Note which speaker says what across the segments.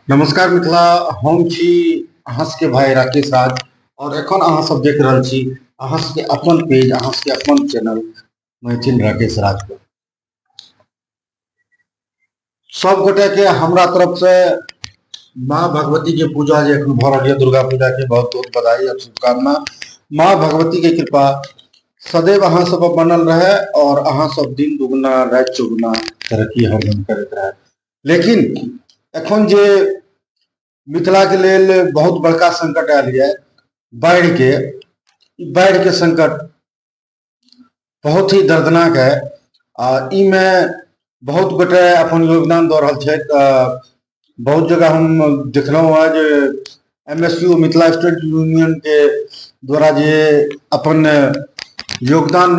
Speaker 1: नमस्कार मिथिला, हम छी अहाँ सबके भाई राकेश राज और एखन अहाँ सब देख रहल छी अहाँ सबके अपन पेज, अहाँ सबके अपन चैनल मैथिल राकेश राज पर। सब गोटे के हमरा तरफ से माँ भगवती के पूजा जे एखन भऽ रहल यऽ दुर्गा पूजा के बहुत बहुत बधाई और शुभकामना। माँ भगवती के कृपा सदैव अहाँ सब पर बनल रहे और अहाँ सब दिन दुगुना राति चौगुना तरक्की हरदम करैत रहे। लेकिन एखन जे मिथिला के लेल बहुत बड़का संकट आयल यऽ बाढ़ि के, ई बाढ़ि के संकट बहुत ही दर्दनाक है आ ई मे बहुत गोटे अपन योगदान दऽ रहल छथि। बहुत जगह हम देखलहुँ हेँ जे M S U Mithila state union के द्वारा जे अपन योगदान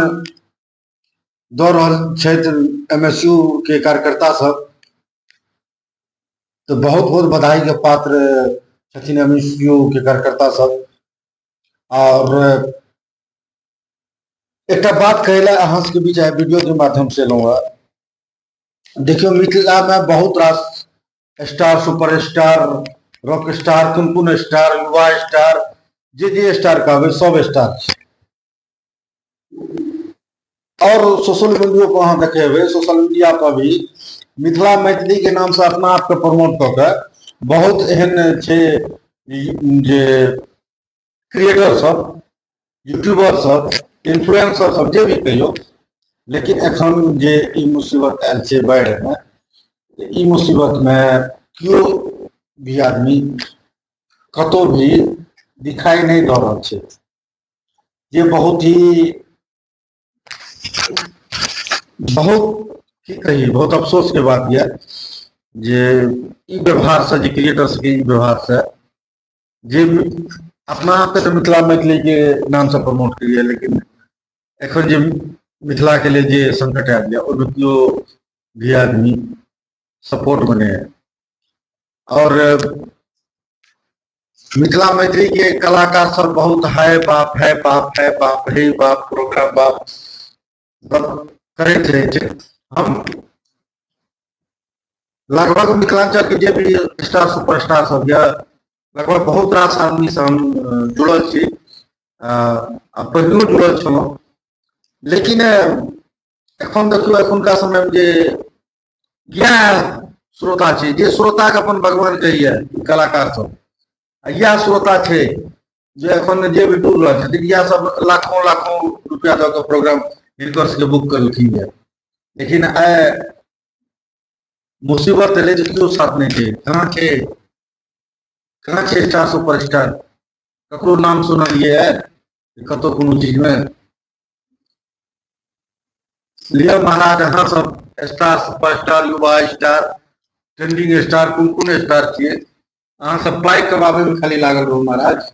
Speaker 1: दऽ रहल छथि एम एस यू के कार्यकर्ता सब, तऽ बहुत बहुत बधाई के पात्र छथिन एम एस यू के कार्यकर्ता सब। और एकटा बात कहै लए अहाँ सबके बीच आइ वीडियो के माध्यम से एलहुँ हेँ। देखियौ, मिथिला मे बहुत रास star, super star, rock star, कोन कोन स्टार, युवा स्टार, जे जे स्टार कहबै सब स्टार छै। और सोशल मीडियो पर अहाँ देखेबै, सोशल मीडिया पर भी मिथिला मैथिली के नाम से अपना आपके प्रमोट कऽ के बहुत एहन छै जे क्रिएटर सब, यूट्यूबर सब, इन्फ्लुएंसर सब, जे भी कहियौ। लेकिन एखन जे ई मुसीबत आयल छै बाढ़ि मे, ई मुसीबत मे केओ भी आदमी कतौ भी दिखाई नहि दऽ रहल छै, जे बहुत ही बहुत की कही, बहुत अफसोस के बात यऽ जे ई व्यवहार से, जे क्रिएटर सबके ई व्यवहार से, जे अपना आपके तऽ मिथिला मैथिली के नाम से प्रमोट करिए, लेकिन एखन जे मिथिला के लेल जे संकट आयल यऽ ओहिमे केओ भी आदमी सपोर्ट मे नहि है। और मिथिला मैथिली के कलाकार सब बहुत हाय बाप, हाय बाप, हाय बाप, हे बाप, प्रोग्राम बाप करैत रहै छै। हम लगभग मिथिलांचल के जे भी स्टार सुपर स्टार सब यऽ, लगभग बहुत रास आदमी से हम जुड़ल छी, आ पहिनो जुड़ल छलहुँ। लेकिन एखन देखियौ, एखुनका समय मे जे इएह श्रोता छै, जे श्रोता के अपन भगवान कहैया कलाकार सब, आ इएह श्रोता छै जे एखन जे भी डूब रहल छथिन, इएह सब लाखों लाखों रुपया दऽ के प्रोग्राम हिनकर सबके बुक केलखिन यऽ। लेकिन आइ मुसीबत एलै जे केओ साथ नहि छै। कहाँ छै, कहाँ छै स्टार सुपर स्टार? ककरो नाम सुनलियै कतौ कोनो चीजमे? लिअ महाराज, अहाँ सब स्टार सुपर स्टार, युवा स्टार, ट्रेंडिंग स्टार, कोन कोन स्टार छियै अहाँ सब? पाइ कमाबै मे खाली लागल रहू महाराज।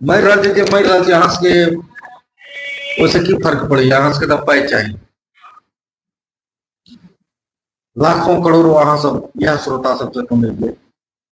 Speaker 1: मरि रहल छै जे मरि रहल छै, अहाँ सबके ओहिसँ की फर्क पड़ैया? अहाँ सबके तऽ पाइ चाही, लाखों करोड़ों अहाँ सब इएह श्रोता सबसँ कमेलियै।